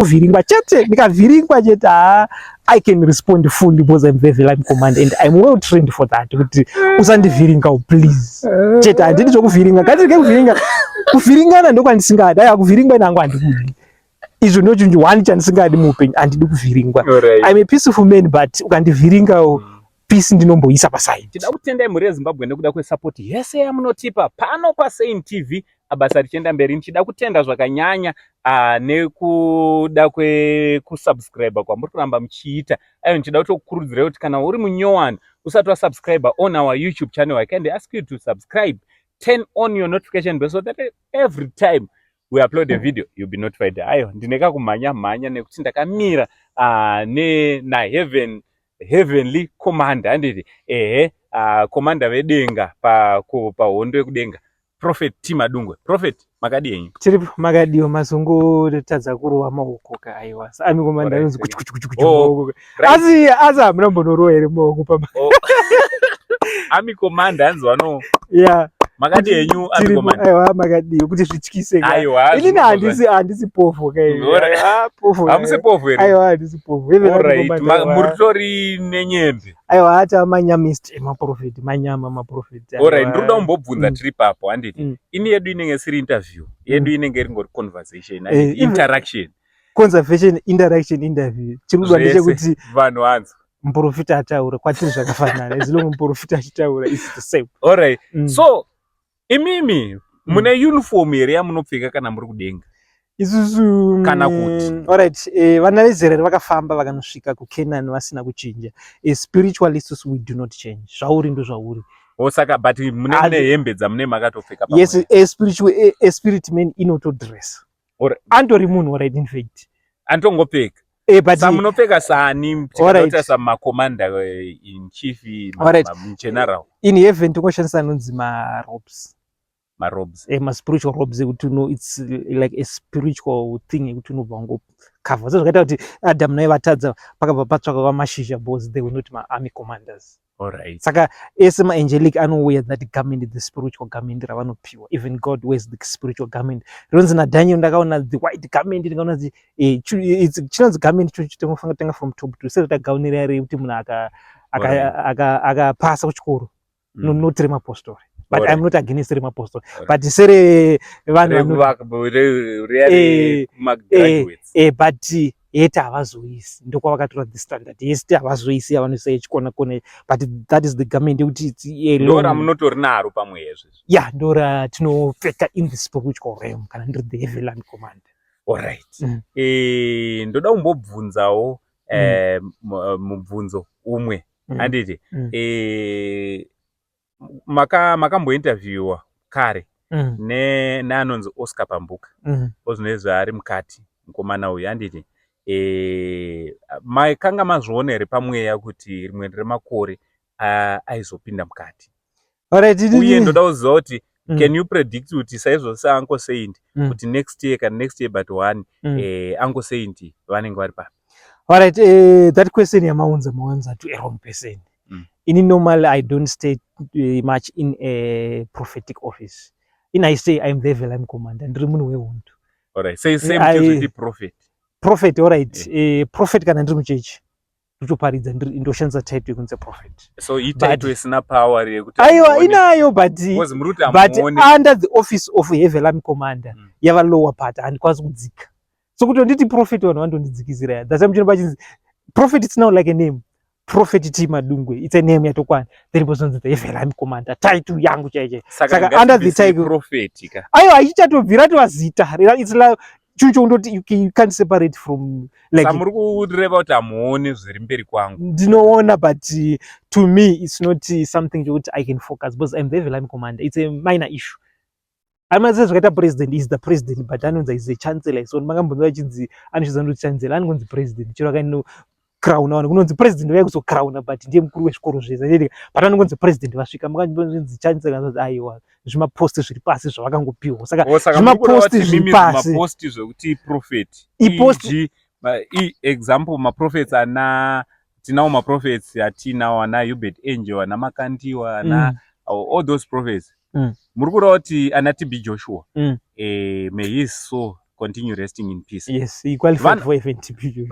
Kuvhiringwa chete, ndikavhiringwa chete, haa, I can respond fully because I'm very like command and I'm well trained for that, kuti usandivhiringa, please. Chete handidi zvokuvhiringa, ngatirege kuvhiringa. Kuvhiringana ndokwandisingadi. Aiwa, kuvhiringwa nangu handikudi. Izvo ndo chinhu one chandisingadi muupenyu, handidi kuvhiringwa. I'm a peaceful man, but ukandivhiringawo, peace ndinomboisa paside. Tida kutendai mhuri yeZimbabwe nekuda kwesupport yese yamunotipa pano paSaint TV, basa richienda mberi. Ndichida kutenda zvakanyanya nekuda kwekusubscribe kwamuri kuramba muchiita. Aiwa, ndichida kutokukurudzirai kuti kana uri munyowani usati wasubscribe on our YouTube channel, I can ask you to subscribe, turn on your notification bell so that every time we upload a video you'll be notified. Aiwa, ndine kakumhanya mhanya nekuti ndakamira naheaven heavenly commander, handiti? Ehe, commander vedenga pahondo yekudenga, Prophet T Madungwe. Prophet, makadi henyu? Tiripo, makadiwo? Mazongotadza kurova maoko ka. Aiwa, army commander anonzi kuchu kuchu kuchu. Maoko, asi hamuna mbonorowa here maoko pama? Oh. Army commander hanzi vano Makadi henyu, army Tiripo. commander? Aiwa, makadiwo, kuti zvityise ka. Aiwa. Inini handisi pofu ka. Pofu. Hamusi pofu here? Aiwa, handisi pofu. Heaven army commander, aiwa. Muri tori nenyembe. Aiwa, ata manyamist emaprofeti, manyama maprofeti. Alright, ndiri kuda kumbobvunza tiri papo, handiti? Ini yedu inenge isiri interview, yedu inenge iri ngori conversation, handiti? Interaction. Conversation, interaction, interview, chiri kudiwa Zvese. ndechekuti Vanhu vanzwa. Muprofita ataura. Kwatiri zvakafanana, as long muprofita achitaura, is the same. Alright. So imimi mune uniform here yamunopfeka kana muri kudenga? Isusu Kana kuti? Alright, vana veIsraeri vakafamba vakanosvika kuCanaan vasina kuchinja. Spiritually isusu we do not change. Zvauri ndo zvauri. O, saka but mune mune hembe dzamune makatopfeka Yes. pamweya? A spiritual a spirit man inotodress. Antori munhu, alright, in fact. Anditongopfeka. But Samunopfeka sani? Tikaita samacommander in chief, general. In heaven tongoshandisa anonzi marobes. Marobes. Maspiritual robes ekuti uno, it's like a spiritual thing yekuti unobva wangocover, sezvakaita kuti Adam naye vatadza, pakabva patsvaka mashizha, because they were not maarmy commanders. Saka ese maangelic anowear that garment, the spiritual garment ravanopiwa. Even God wears the spiritual garment rinonzi naDaniel, "Ndakaona the white garment, ndikaona chinonzi garment." Cho chinofanira tanga from top to sezvata gauni riya rekuti munhu akapasa kuchikoro. No, not remapostori, but I'm not against remapostori, but sere vanhu Rekumagraduates. But yete havazoisi, ndokwavakatora the standard yese, havazoisi yavanoisa yechikona kona, but that is the garment yekuti it's a Ndo ramunotori naro pamweya izvezvi? Yeah, ndo ratinopfeka in the spiritual realm kana ndiri the heavenly commander. Alright. Ndoda kumbobvunzawo mubvunzo umwe, handiti? Makambointerviewa kare neanonzi Oscar Pambuka, ozvinezvi ari mukati mukomana uyu, handiti? Makanga mazviona here pamweya kuti rimwe remakore aizopinda mukati? Alright. Uye ndoda kuziva kuti can you predict kuti saizvo saUncle Saint, kuti next year kana next year but one, Uncle Saint vanenge vari papi? Alright, that question yamaunza, maunza to a wrong person. Ini normally I don't stay much in a prophetic office. In I say I'm the heavenly commander, ndiri munhu wehondo. Alright, say same chezviti prophet. Prophet, alright. Prophet kana ndiri muchechi ndotoparidza, ndoshandisa title yekunzi prophet. So ititle isina power yekuti Aiwa, inayo, but Because muri kuti but hamuoni. Under the office of heavenly commander, yava lower part, handikwanisi kudzika. So kuti nditi prophet, vanhu vandondidzikisira. That's why muchinopa chinzi prophet. It's now like a name, Prophet T Madungwe, it's a name yatokwana. Then pozonzi the heavenly commander, title yangu chaichai. Saka under the title prophet ka. Aiwa, haichichatobvira tova zita. It's like chinhu chokundoti you can't separate from like Samuri kureva kuti hamuoni zviri mberi kwangu? Ndinoona, but to me it's not something chokuti I can focus because I'm the heavenly commander. It's a minor issue. Amase zvakaita president is the president, but anonzi is a chancellor. So makambonzwa achinzi anoshandisa ndoti chancellor, anongonzi president chero akaino crown vanhu kunonzi president vaya kuzocrowna, but ndiye mukuru wezvikoro zvese achiti, but anongonzi president vasvika. Makambonzi chancellor, anonzi aiwa, zvimaposti zviri pasi zvavakangopiwa. Saka Oh, saka muri kureva zvimaposti kuti zviri mimi pasi. zvimaposti zvekuti prophet Ipost- EG, example maprophets ana tinawo, maprophets atinawo ana Hubert Angel, ana Makandiwa, ana all those prophets, muri kureva kuti ana TB Joshua, may his soul Continue resting in peace. Yes, he qualified for FNTP.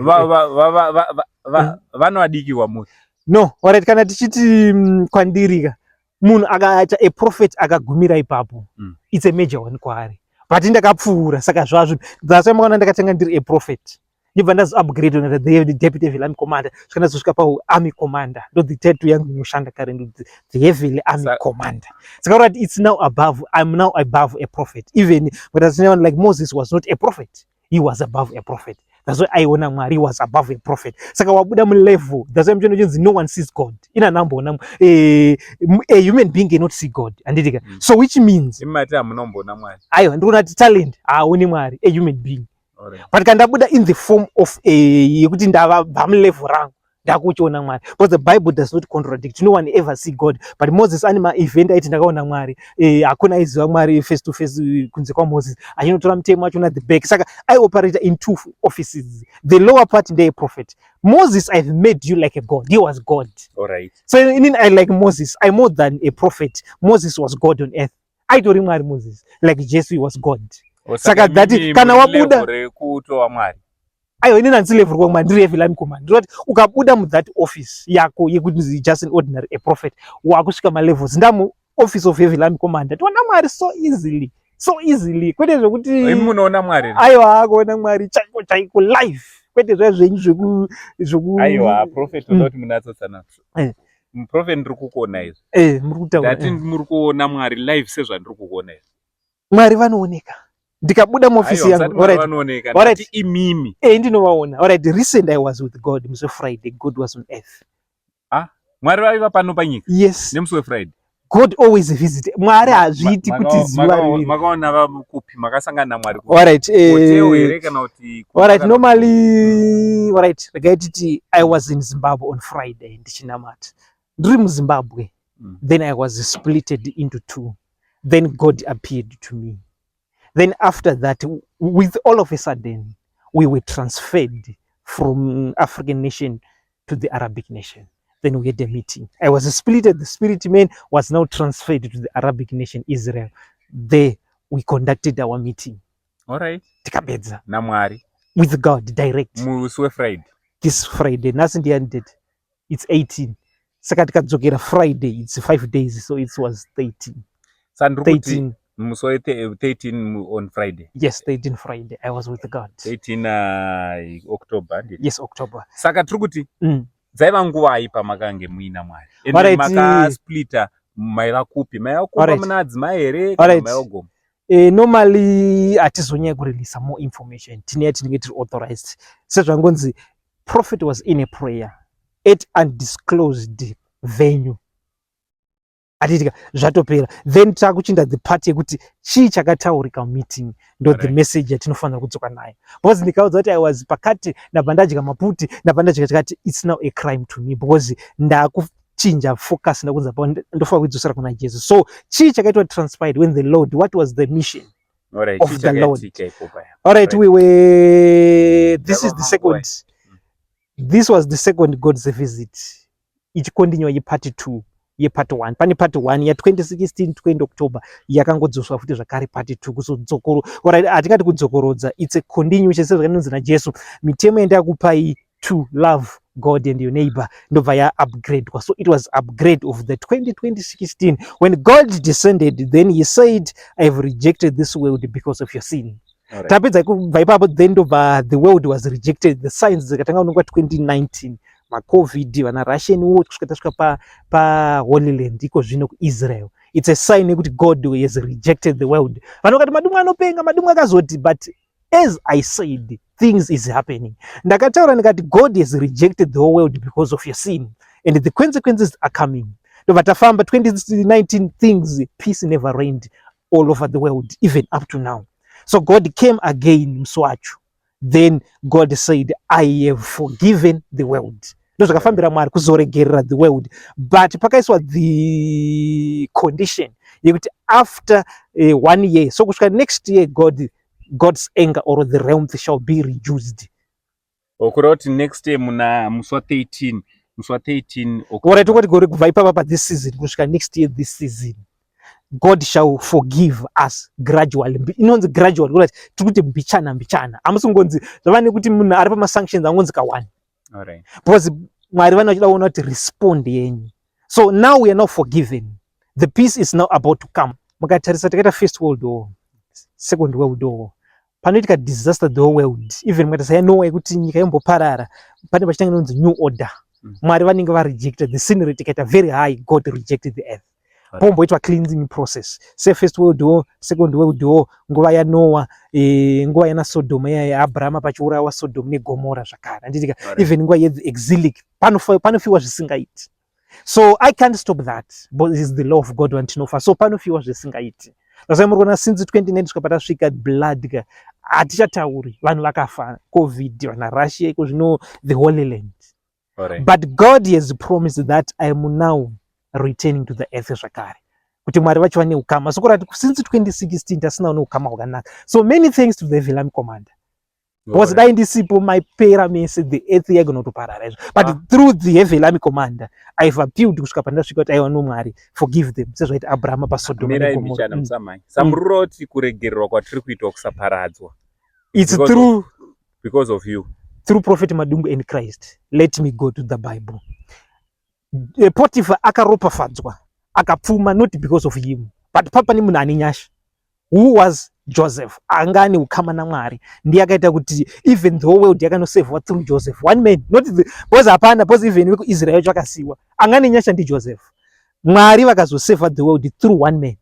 Vano vadiki kwamuri? No, alright, kana tichiti kwandirika munhu akaita a prophet akagumira ipapo, it's a major one kwaari, but ndakapfuura. Saka zvazvo, that's why makaona ndakatanga ndiri a prophet, ndibva ndazo upgrade na the deputy heavy army commander, svika ndazosvika pa army commander. Ndo the title yangu inoshanda currently, the heavily army commander. Saka kuti it's now above, I'm now above a prophet even. But as you know, like Moses was not a prophet, he was above a prophet. That's why aiona Mwari, he was above a prophet. Saka wabuda mulevel. That's why muchiona chinzi no one sees God. Ina namboona a human being cannot see God, handitika? So which means Imati hamunomboona Mwari? Aiwa, ndikuona kuti talent haaoni Mwari, a human being. But kana ndabuda in the form of a yekuti ndavabva mulevel rangu, ndakuchiona Mwari, because the Bible does not contradict. No one ever see God, but Moses ane maevent aiti ndakaona Mwari. Hakuna aiziva Mwari face to face kunze kwaMoses achinotora mutemo achiona the back. Saka aioperata in two offices. The lower part ndeyeprophet Moses. "I've made you like a god." He was God. So inini I like Moses, I'm more than a prophet. Moses was God on earth, aitori Mwari Moses. Like Jesu, he was God. Saka kana wabuda rekutova Mwari. Aiwa, inini handisi level kwamwari, ndiri heavy army command. Ndinoti ukabuda muthat office yako yekuti just an ordinary a prophet, wakusvika malevels. Ndamu office of heavy army commander, tiona Mwari so easily, so easily, kwete zvekuti Imi munoona Mwari here? Aiwa, kuona Mwari chaiko chaiko live, kwete zviya zvenyu zveku Aiwa, prophet, toda kuti munatsotsanangura. Prophet, ndiri kukuona izvi. Muri kutaura. Ndati muri kuona Mwari live sezvandiri kukuona izvi? Mwari vanooneka. Ndikabuda muofisi Aiwa, yangu musati Mwari vanooneka. Ndati imimi. Ndinovaona. Alright, recent I was with God musi weFriday. God was on earth. Mwari vaiva pano panyika? Yes. Nemusi weFriday? God always visit. Mwari hazviiti kuti zuva riviri. Makaona kupi? Makasangana naMwari kupi? Alright. Hotel here kana kuti Alright, normally, alright, regai titi I was in Zimbabwe on Friday ndichinamata. Ndiri muZimbabwe. Then I was splitted into two. Then God appeared to me. Then after that, with all of a sudden, we were transferred from African nation to the Arabic nation. Then we had a meeting. I was splitted. The spirit man was now transferred to the Arabic nation, Israel. There we conducted our meeting. Tikapedza. NaMwari? With God direct. Musi weFriday? This Friday. Nhasi ndiyani date? It's 18. Saka tikadzokera Friday, it's 5 days, so it was 13. Saka ndiri kuti 13. Musi we13 on Friday? Yes, 13 Friday. I was with God. 13 October, handiti? Yes, October. Saka tiri kuti dzaiva nguvai pamakange muina Mwari? Ende makasplita maiva kupi? Maiva kumba muna adzimai here kana maiva kugoma? Normally hatizonyanya kureleasa more information. Tine yatinenge tiri authorized. Sezvangonzi prophet was in a prayer at undisclosed venue. Atitika zvatopera. Then takuchinda the part yekuti chii chakataurika mumeeting, ndo the message yatinofanira kudzoka nayo, because ndikaudza kuti I was pakati, ndabva ndadya maputi, ndabva ndadya chakati, it's now a crime to me, because ndakuchinja focus, ndakunza ndofanira kuidzosera kuna Jesu. So chii chakaitwa transpired when the Lord, what was the mission of Chii the Lord? chakaitika ipo paya? All right, we were this is the Dzava manguva. second, this was the second God's visit, ichikontinua yepart 2 yepart 1. Pane part 1 ya2016, 20 October, yakangodzoswa futi zvakare part 2 kuzodzokoro. Alright, hatingati kudzokorodza, it's a continuation, sezvakanonzi naJesu, mitemo yandakupai to love God and your neighbor, ndobva yaupgradwa. So it was upgrade of the 2016 when God descended. Then he said, "I have rejected this world because of your sin." Tapedza kubva ipapo, then ndobva the world was rejected. The signs dzikatanga kunongwa 2019, maCovid, vana Russian war, kusvika tasvika paHoly Land iko zvino kuIsrael. It's a sign yekuti God has rejected the world. Vanhu vakati Madungwe anopenga, Madungwe akazoti, but as I said, things is happening. Ndakataura ndikati God has rejected the whole world because of your sin and the consequences are coming. Ndobva tafamba 2019, things, peace never reigned all over the world, even up to now. So God came again musi wacho. Then God said, "I have forgiven the world." Ndozvakafambira Mwari kuzoregerera the world, but pakaiswa the condition yekuti after one year, so kusvika next year, God's anger or the realm shall be reduced. Kureva kuti next year muna musi wa13, musi wa13? Alright, tongoti gore kubva ipapa pa this season kusvika next year this season. God shall forgive us gradually. Inonzi gradually kurati tiri kuti mbichana mbichana. Hamusi kungonzi zvava nekuti munhu ari pamasanctions angonzi kawani. Alright. Because Mwari vane vachida kuona kuti respond yenyu. So now we are now forgiven. The peace is now about to come. Mukatarisa takaita first world war, second world war. Panoitika disaster the whole world. Even mukatarisa yaNoah yekuti nyika yomboparara, pane pachitanga inonzi new order. Mwari vanenge varejected the sin rate ikaita very high, God rejected the earth. Pomboitwa cleansing process sefirst world war, second world war, nguva yaNoah, nguva yana Sodom yaAbrahama pachiurawa Sodom neGomora zvakare, handitika? Even nguva yethe exilic panofiwa zvisingaiti. So I can't stop that, but it's the law of God wandinofa. So panofiwa zvisingaiti. That's why muri kuona since 2019 kusvika patasvika blood ka hatichatauri, vanhu vakafa COVID, vana Russia iko zvino, the Holy Land. But God has promised that I am now returning to the earth zvakare, kuti Mwari vachiva neukama. So kurati since 2016 tasinawo neukama hwakanaka. So many thanks to the Heavenly Army Commander, because dai ndisipo maipera mese, the earth yaigona kutoparara izvo. But through the Heavenly Army Commander I've appealed kusvika pandasvika kuti aiwa no, Mwari, forgive them, sezvaita Abrahama paSodoma Mirai neGomora. mbichana, musamhanya. Samuroti kuregererwa kwatiri kuitwa kusaparadzwa It's Because through because of you. Through Prophet Madungwe and Christ. Let me go to the Bible. Potiphar akaropafadzwa akapfuma not because of him, but papa nemunhu ane nyasha who was Joseph, anga ane ukama naMwari. Ndiye akaita kuti even the whole world yakanosevhwa through Joseph, one man, not the, because hapana, because even vekuIsrael yacho akasiwa. Anga ane nyasha ndiJoseph. Mwari vakazosevha the world through one man.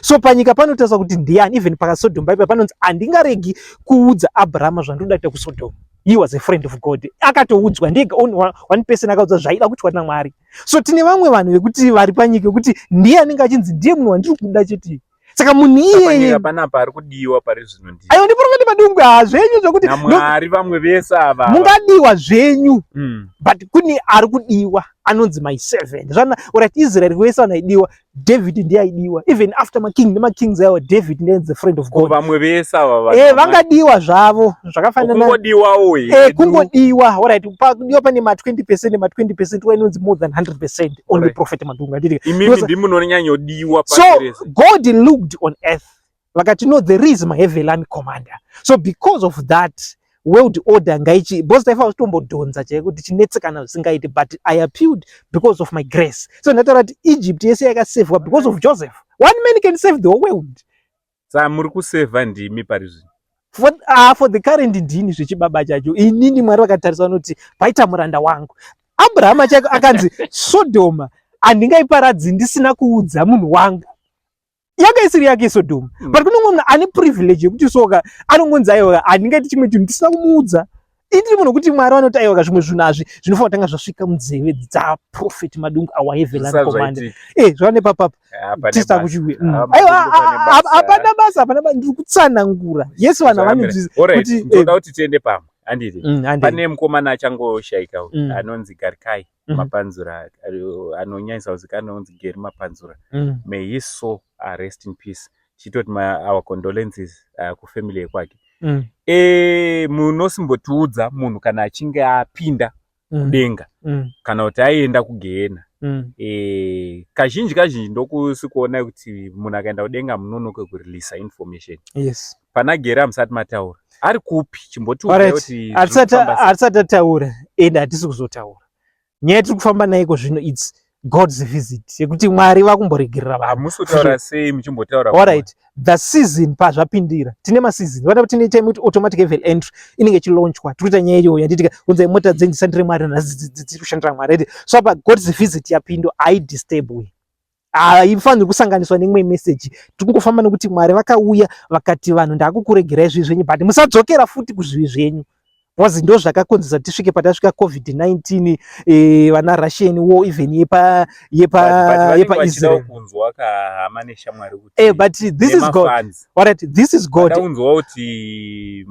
So panyika panotariswa kuti ndiani? Even pakaSodom paipa panonzi handingaregi kuudza Abrahama zvandinoda kuita kuSodom. He was a friend of God, akatoudzwa ndega, only one person akaudzwa zvaida kuitwa naMwari. So tine vamwe vanhu vekuti vari panyika yekuti ndiye anenge achinzi ndiye munhu wandiri kuda chete. Saka munhu iyeye Panyika panapa ari kudiwa pari zvino ndi Aiwa, ndiProphet Madungwe. Ha, zvenyu zvokuti naMwari vamwe vese ava. Mungadiwa zvenyu, but kune ari kudiwa anonzi my servant. Zvana alright, Israel wese vanhu aidiwa, David ndiye aidiwa. Even after making nemakings aiwa, David ndiye the friend of Ko God. vamwe vese ava vanhu Vangadiwa zvavo zvakafanana. Kungodiwawo hedu. Kungodiwa, alright, pakudiwa pane ma20%, ma20% wainonzi more than 100% only. Prophet Madungwe, handiti? Imimi ndimi munonyanyodiwa So pasi rese. God looked on earth vakati, "No, there is my heavenly army commander." So because of that, world order ngaichi, because taifanira kutombodhonza chaiko kuti chinetsekana zvisingaiti, but I appealed because of my grace. So ndataura kuti Egypt yese yakasevhwa because of Joseph. One man can save the whole world. Saka muri kusevha ndimi pari zvino? For the current ndini zvechibaba chacho inini. Mwari vakatarisa vanoti paita muranda wangu Abrahama chaiko akanzi Sodhoma handingaiparadzi ndisina kuudza munhu wangu. Yanga isiri yake Sodhoma, but kune umwe munhu ane privilege yekuti soka anongonzi aiwa, handingaiti chimwe chinhu ndisina kumuudza. Indiri munhu wekuti Mwari vanoti aiwa, zvimwe zvinhu hazvi zvinofanira kutanga zvasvika munzeve dzaProphet Madungwe, our heavenly Zvisati commander. zvaitika. Zvava nepapapa. Ah, pane Tista basa. kuchiuya. Ah, Aiwa, Madungwe, pane basa. Hapana basa, hapana basa. Ndiri kutsanangura yes, vanhu havanonzwisisa Alright, kuti ndoda kuti tiende pamwe, handiti? Handei. Pane mukomana achangoshaika uyu, anonzi Garikai Mapanzura, anonyanyisa kuzikanwa anonzi Gary Mapanzura. May his soul rest in peace. Tichitoti our condolences kufamily yekwake. Munosimbotiudza munhu kana achinge apinda kudenga kana kuti aenda kugehena? Kazhinji kazhinji ndokusikuonai kuti munhu akaenda kudenga munonoke kureleasa information. Pana Gary hamusati mataura ari kupi, chimbotiudzai kuti Hatisati zviri kufamba sei. Hatisati tataura ende hatisi kuzotaura. Nyaya yatiri kufamba naiko zvino, it's God's visit yekuti Mwari vakumboregerera vanhu. Hamusi kutaura sei muchimbotaura? Alright, the season pazvapindira, tine maseason vana, tine time kuti automatic heaven entry inenge ichilaunchwa. Tiri kuita nyaya iyoyo yanditika unzai mota dzenyu dzishandire Mwari, nhasi dziri kushandira Mwari ende. So apa God's visit yapindo haidisturbwi, haifaniri kusanganiswa neimwe message. Tiri kungofamba nekuti Mwari vakauya vakati vanhu ndakukuregerai zvivi zvenyu, but musadzokera futi kuzvivi zvenyu, because ndo zvakakonzesa tisvike patasvika, COVID-19, vana Russian war, even yepa yepa yepa Israel. Kunzwa kahama neshamwari kuti But this is God. Nemafans. Alright, this is God. Vada kunzwa kuti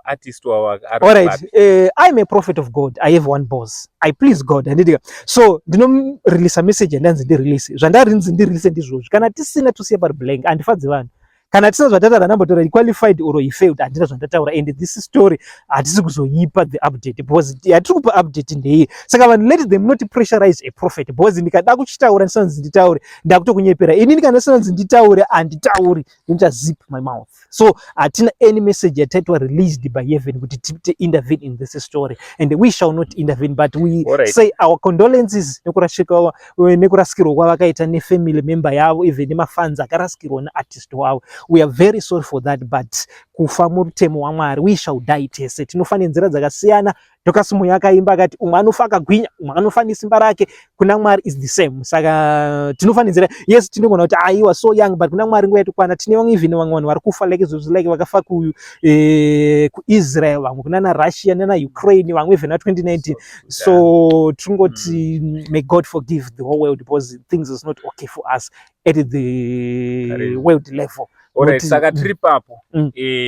artist wavo ari Alright, kupapi. I'm a prophet of God. I have one boss. I please God, handitika? So ndinoreleasa message yandanzi ndirelease. Zvandarinzi ndirelease ndizvozvi. Kana tisina tosiya pari blank. Handifadzi vanhu. Kana tisina zvatataura, ndambotaura he qualified or he failed, handina zvandataura. And this story hatisi kuzoipa the update, because yatiri kupa update ndeiyi. Saka vanhu, let them not pressurize a prophet, because ndikada kuchitaura ndisanzi nditaure, ndakutokunyepera inini. Kana ndisanzi nditaure, handitauri, ndinoita zip my mouth. So hatina any message yataitwa released by heaven kuti tiite intervene in this story, and we shall not intervene, but we say our condolences nekurasikirwa kwavakaita nefamily member yavo, even nemafans akarasikirwa neartist wavo. We are very sorry for that, but kufa mutemo waMwari. We shall die tese, tinofa nenzira dzakasiyana. Dorcas Moyo akaimba akati umwe anofa akagwinya, umwe anofa nesimba rake. Kuna Mwari is the same. Saka tinofa nenzira, yes, tinogona kuti aiwa, so young, but kuna Mwari nguva yatokwana. Tine vamwe, even vamwe vanhu vari kufa like izvozvi, like vakafa kuIsrael, vamwe kunana Russia nana Ukraine, vamwe even na2019. So tingoti may God forgive the whole world, because things is not okay for us at the world level. Alright, saka tiri papo,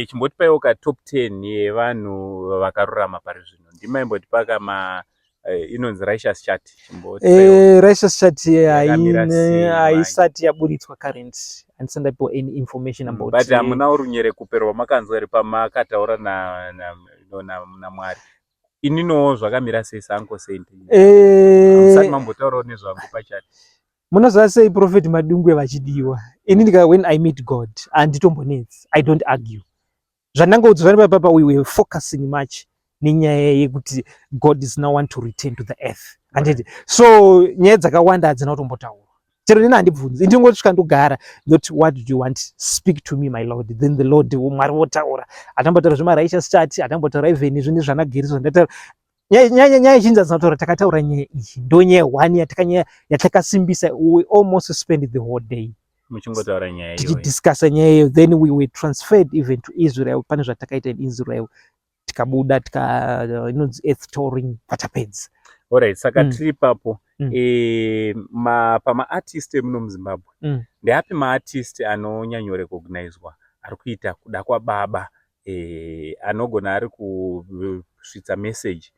chimbotipaiwo ka top 10 yevanhu vakarurama pari zvino. Ndimaimbotipaka ma inonzi righteous chart. Righteous chart haisati yaburitswa current, handisati ndapiwa any information about. But hamunawo runyerekupe rwamakanzwa here pamakataura naMwari? Na, na ininowo zvakamira sei saUncle Saint? Musati mambotaurawo nezvangu pachati. Munoziva sei Prophet Madungwe vachidiwa? Ini ndika, when I meet God, handitombonetsi, I don't argue. Zvandangoudzwa papa, we were focusing much nenyaya yekuti God is now want to return to the earth, handiti? So nyaya dzakawanda hadzina kutombotaurwa. Chero nini handibvunzi, ndingosvika ndogara, ndoti, "What do you want? Speak to me, my Lord." Then the Lord, Mwari votaura. Hatambotaura zvemarighteous chart, hatambotaura even izvo nezvanageri zvandataura. Nyaya zhinji hadzina kutaura. Takataura nyaya iyi, ndo nyaya one yatakanyaya yatakasimbisa. We almost spend the whole day muchingotaura nyaya iyoyo, tichidiscussa nyaya iyo. Then we were transferred even to Israel. Pane zvatakaita in Israel, tikabuda tika inonzi earth touring, patapedza. Alright, saka tiri papo, pamaartist emuno muZimbabwe, ndeapi maartist anonyanyorecognizwa ari kuita kuda kwababa, anogona ari kusvitsa message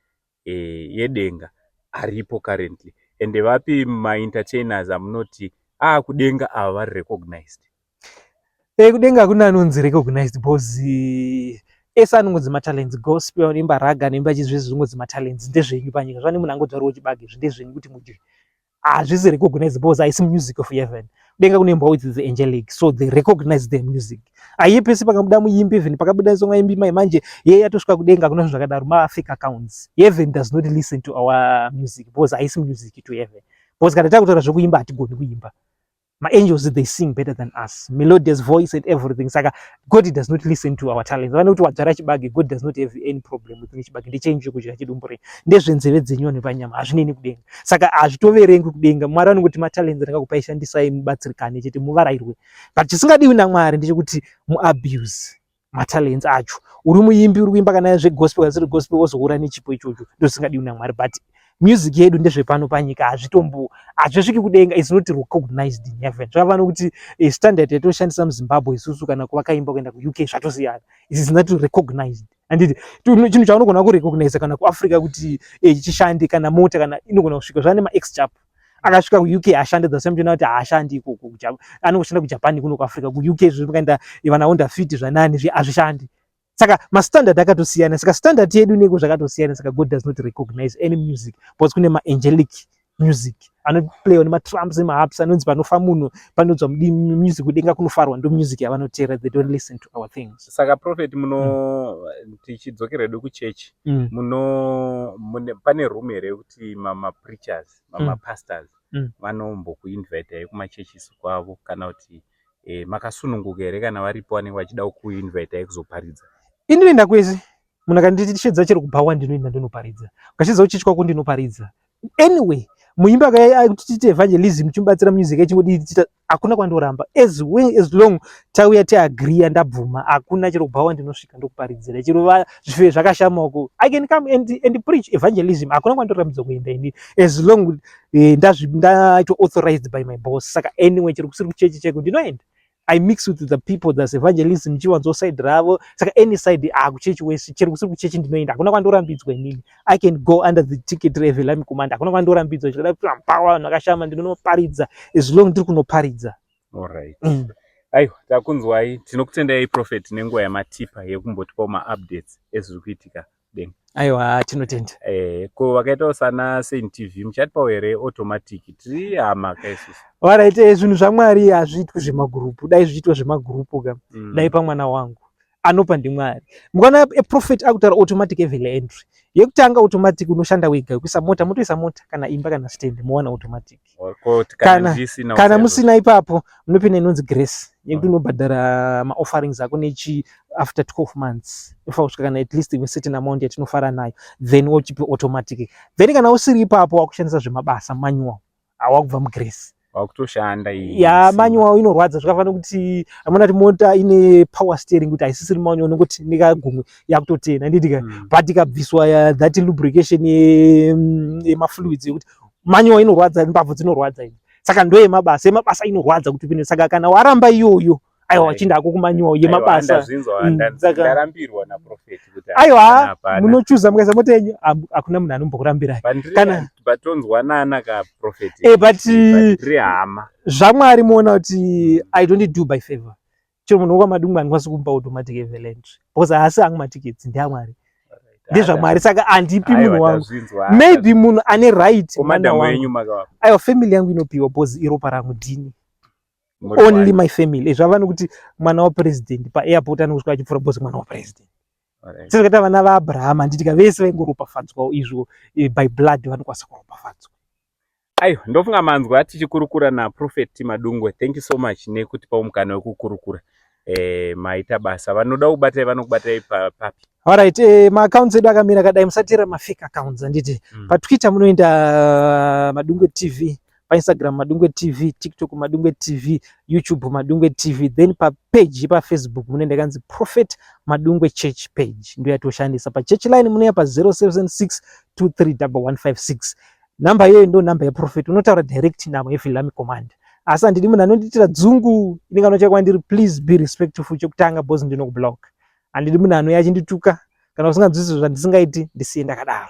yedenga aripo currently? Ende vapi maentertainers amunoti aakudenga ava vari recognized? Kudenga hakuna anonzi recognized, because ese anongonzi matalents. Gospel, anoimba raga, anoimba chizvezvi, zvinongonzi matalents. Ndezvenyu panyika. Zvane munhu angodzvarawo chibage, zvi ndezvenyu kuti mudye. Hazvisi recognized because haisi music of heaven. Kudenga kunoimbwa with the angelic, so they recognize their music. Haiyepesi pakabuda muimbi, even pakabuda song aimbi mai manje ye yatosvika kudenga, hakuna zvinhu zvakadaro. Mafake accounts. Heaven does not listen to our music because haisi music to heaven, because kana takutaura zvekuimba, hatigoni kuimba. Maangels, they sing better than us, melodious voice and everything. Saka God does not listen to our talents. Vane kuti wadzvara chibage, God does not have any problem with nechibage. Ndechenyu chekudya chidumbu renyu, ndezvenzeve dzenyu vanhu panyama, hazvineni kudenga. Saka hazvitoverengwi kudenga. Mwari vanongoti matalents ndakakupai, shandisai mubatsirikane chete, muvarairwe. But chisingadiwi naMwari ndechekuti muabuse matalents acho. Uri muimbi, uri kuimba kana zvegospel kana zvisiri gospel, wozoura nechipo ichocho, ndozvisingadiwi naMwari. But music yedu ndezvepano panyika, hazvitombo, hazvisviki kudenga, is not recognized in heaven. Zvakafanana kuti standard yatoshandisa muZimbabwe isusu kana kuvakaimba kuenda kuUK zvatosiyana. It is not recognized, handiti? Chinhu chaunogona kurecognize kana kuAfrica kuti chishande, kana mota kana inogona kusvika zvane maex-Jap akasvika kuUK ashande, the same thing kuti haashandi ikoko, anongoshanda kuJapan, kuno kuAfrica, kuUK zvinokaenda vana Honda Fit zvanani hazvishandi. Saka mastandard akatosiyana. Saka standard yedu neko zvakatosiyana. Saka God does not recognize any music because kune maangelic music anoplayiwa nematrumps nemaharps, anonzi panofa munhu panodzwa music kudenga kunofarwa, ndo music yavanoteera. They don't listen to our things. Saka prophet, muno tichidzokera hedu kuchechi, muno mune pane room here yekuti mamapreachers, mamapastors vanombokuinvitai kumachechisi kwavo, kana kuti makasununguka here kana varipo vanenge vachida kukuinvitai kuzoparidza? Ini ndinoenda kwese. Munhu akandishedza chero kubhawa, ndinoenda ndinoparidza. Ukashedza kuchechi kwako, ndinoparidza. Anyway, muimbi akauya kuti tiite evangelism, chimubatsira music yachingodii tiita, hakuna kwandoramba. As long tauya tiagreea, ndabvuma, hakuna. Chero kubhawa ndinosvika ndokuparidzira. Chero zvife zvakashama uko, I can come and preach evangelism. Hakuna kwandorambidza kuenda ini, as long ndaito authorized by my boss. Saka anyway, chero kusiri kuchechi cheko, ndinoenda. I mix with the people, that's evangelism, chiwanzo side ravo. Saka any side, akuchechi wese, chero kusiri kuchechi ndinoenda. Hakuna kwandorambidzwa inini. I can go under the ticket revel command. Hakuna kwandorambidzwa. Chikada kupawa vanhu vakashama, ndinonoparidza, as long ndiri kunoparidza. Alright. Aiwa, takunzwai. Tinokutendai Prophet nenguva yamatipa yekumbotipawo maupdates ezviri kuitika kudenga. Aiwa, tinotenda. Eh, ko vakaitawo sana Saint TV muchatipawo here automatic? Tiri hama ka isusu. Alright, zvinhu zvaMwari hazviitwi zvemagurupu. Dai zvichiitwa zvemagurupu ka. Dai pamwana wangu. Anopa ndiMwari. Mukaona a prophet akutaura automatic heavenly entry. Yekutanga automatic unoshanda wega kuisa mota, motoisa mota kana imba kana stand mowana automatic. Ko Kana- kana ndisina Kana usaizvo. musina ipapo munopinda inonzi grace yekuti unobhadhara maofferings ako nechi after 12 months unofanira kusvika kana at least imwe certain amount yatinofara nayo, then wochipi automatic. Then kana usiri ipapo wakushandisa zvemabasa manual, awakubva mugrace. Wakutoshanda iyi. Ya, manual inorwadza zvakafanira kuti amuna kuti mota ine power steering kuti haisisiri manual nekuti nekagumwe yakutotena, handiti ka? But ikabviswa that lubrication yemafluids yekuti manual inorwadza, mbabvu dzinorwadza idzi. Saka ndo yemabasa, yemabasa inorwadza kuti upinde. Saka kana waramba iyoyo, aiwa, wachinda hako kumanual yemabasa. Ndazvinzwa, ndarambirwa naProphet kuti Aiwa, hapana, hapana. Munochuza mukaisa mota yenyu, hakuna munhu anombokurambirai. Kana patonzwanana ka Prophet. But ndiri hama. ZvaMwari muona kuti I don't do by favor. Chero munhu wekwaMadungwe handikwanisi kumupa automatic heaven entry because haasi angu matickets, ndeaMwari, ndezvaMwari. Saka handipi munhu wangu. Maybe munhu ane right mwana Madam wangu. wenyu makavapa? Aiwa, family yangu inopiwa because iropa rangu, ndini. Muri Only one. my family. Zvava nokuti mwana wapresident paairport anokusvika achipfuura because mwana wapresident. Sezvakaita vana vaAbrahama, handitika? Vese vaingoropafadzwawo izvo by blood vanokwanisa kuropafadzwa. Aiwa, ndofunga manzwa tichikurukura naProphet Madungwe. Thank you so much nekutipawo mukana wekukurukura. Maita basa. Vanoda kubatai vanokubatai papi? Alright, maaccounts edu akamira kadai. Musateera mafake accounts, handiti? PaTwitter munoenda Madungwe TV, paInstagram Madungwe TV, TikTok Madungwe TV, YouTube Madungwe TV. Then papage yepaFacebook munoenda yakanzi Prophet Madungwe Church page, ndo yatoshandisa. Pachurch line munoya pa 076 231156. Namba iyoyo ndo namba yeprophet, unotaura direct namo heavenly army command. Asi handidi munhu anondiitira dzungu inenge anochaya kwandiri. Please be respectful chekutanga because ndinokublock. Handidi munhu anouya achindituka. Kana usinganzwisisi zvandisingaiti, ndisiye ndakadaro.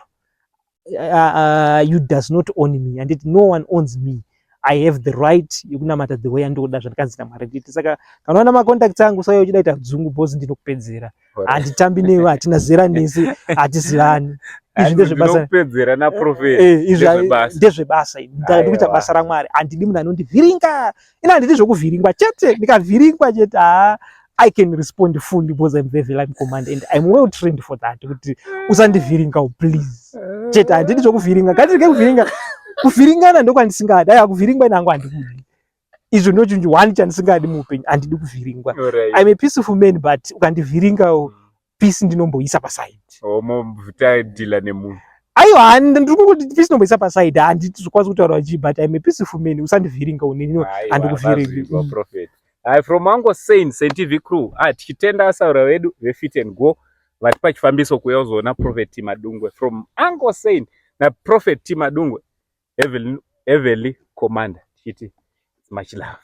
You does not own me, handiti? No one owns me. I have the right yekunamata the way yandoda, zvandikanzi naMwari nditi. Saka kana uona macontacts angu, usauya uchida kuita dzungu because ndinokupedzera. Handitambi newe, hatina zera nese, hatizivani. Izvi ndezvebasa. Ndinokupedzera naProphet. Izvi Ndezvebasa. ndezvebasa. Ndikuita Aiwa. basa raMwari. Handidi munhu anondivhiringa. Ina handidi zvokuvhiringwa chete. Ndikavhiringwa chete, haa, I can respond fully because I'm very line command and I'm well trained for that, kuti usandivhiringawo please chete. Handidi zvokuvhiringa, ngatirege kuvhiringa. Kuvhiringana ndokwandisingadi. Aiwa, kuvhiringwa inangu handikudi. Izvo ndo chinhu one chandisingadi muupenyu, handidi kuvhiringwa. I'm a peaceful man, but ukandivhiringawo, peace ndinomboisa paside. Tadhila nemunhu. Aiwa, ndiri kungoti peace ndinomboisa paside. Handiti zvikwanisi kutaura chii, but I'm a peaceful man. Usandivhiringa unini, handikuvhiringi. Vazvinzwa, Prophet. Hi, from Uncle Saint, Saint TV crew. Ah, tichitenda asaura vedu veFit and Go vatipa chifambiso kuuya kuzoona Prophet T Madungwe. From Uncle Saint naProphet T Madungwe, Heavenly, Heavenly Commander, tichiti much love.